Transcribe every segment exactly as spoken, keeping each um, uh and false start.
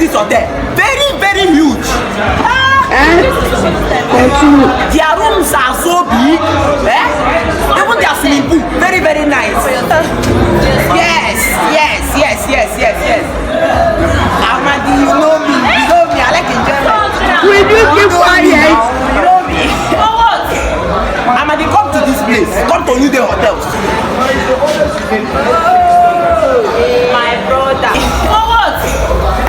This hotel, very, very huge. Ah, their rooms are so big. Eh? Even their swimming pool, very, very nice. Yes, yes, yes, yes, yes, yes. Amadi, you know me. You know me. I like enjoyment. Will you keep quiet? You know me. For what? Amadi, come to this place. Come to New Day Hotels. My brother. For what?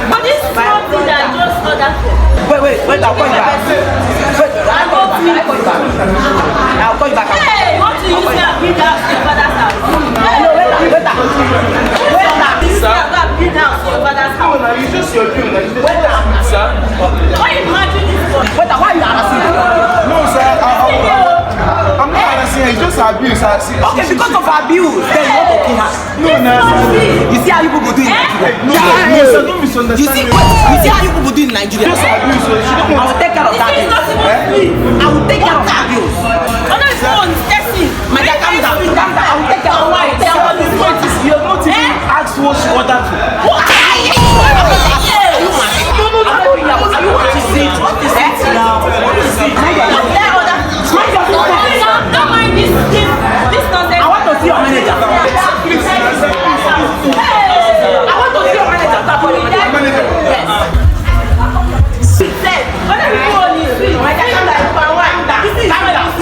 For this small thing that I just ordered for. Wait, wait, wait, I'll call you back. Wait, I'll call you back. I'll call you back. I'll call you back. Hey, what do you say? Bring down your father's house. Hello, wait, wait, wait. This is about bring down your father's house. No, no, it's just your bill. Wait, sir. Why you imagine this one? Wait, why you harassing me? No, sir. I, I, I, I'm not harassing her. It's just her bill, sir. She, okay, she, because of her bill, then you want to kill her. No, no, sir. You see how you people do in Nigeria? No, sir. No, sir. Don't misunderstand me. You see, wait, you see how you people do in Nigeria? Just her bill, sir. She don't want. I will take care of that bill. Eh? I will take care of that bill. Other people on the person. My dear, calm down, calm down. I will take care of, I will take care of this. What is, you have not even asked what she ordered for. What are you? Are you mad? No, no, no, no, no, no. What is it? What is it now? What is it? Don't mind this, this, this nonsense. I want to see your manager. Please, please, please. I want to see your manager. Yes. Sef, other people only sweet. My dad, calm down, calm down. This is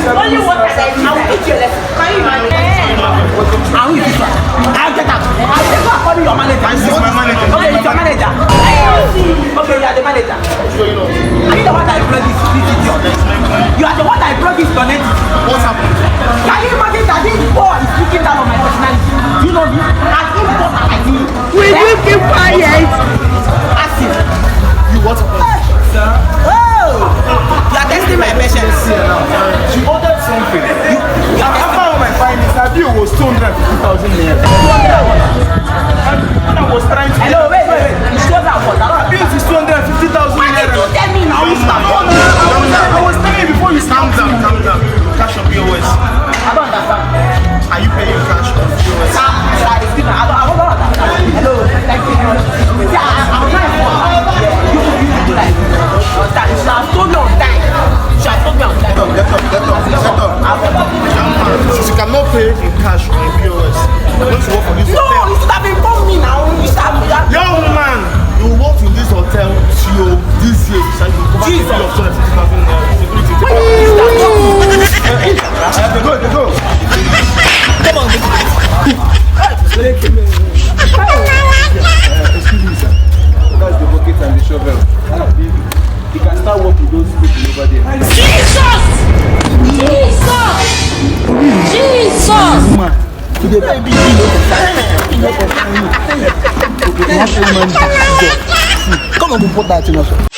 only water that I will teach you a lesson. Can you imagine? And who is this one? I'll get out. I'll take you and call your manager. This is my manager. Okay, it's your manager. Okay, you are the manager. Are you the one that employed this, this idiot? You are the one that employed this donate. What happened? Can you imagine that this boy is looking down on my personality? Do you know me? As if boss like me. Will you keep quiet? Ask him. You what? Sir? Oh! You are testing my patience. She ordered something. You, you are testing. After all my findings, her bill was two hundred fifty thousand naira. And when I was trying to. Hello, wait, wait, wait. It shows up for that. Her bill is two hundred fifty thousand naira. Why did you tell me now? Calm down. No, no, no, I was, I was telling you before you. Calm down, calm down. Cash or P O S? I don't understand. Are you paying cash or P O S? Sir, sir, excuse me. I don't, I don't understand. Hello, thank you. See, I, I, I was not informed. You, you, you do like, you should have told me on time. You should have told me on time. Get up, get up, get up, get up. I'll get up. Young man, since you cannot pay in cash or in P O S, you want to work for this hotel? No, you should have informed me now. You should have, you should have. Young man, you work in this hotel till this year. You shall be covered with two hundred fifty thousand naira. Security. When you start talking. Go, go. Come on. Excuse me, sir. That's the bucket and the shovel. You can start work with those people over there. Jesus! Jesus! Jesus! Man, you dey baby, you know. Okay, you have to man. Come on, go put that in us.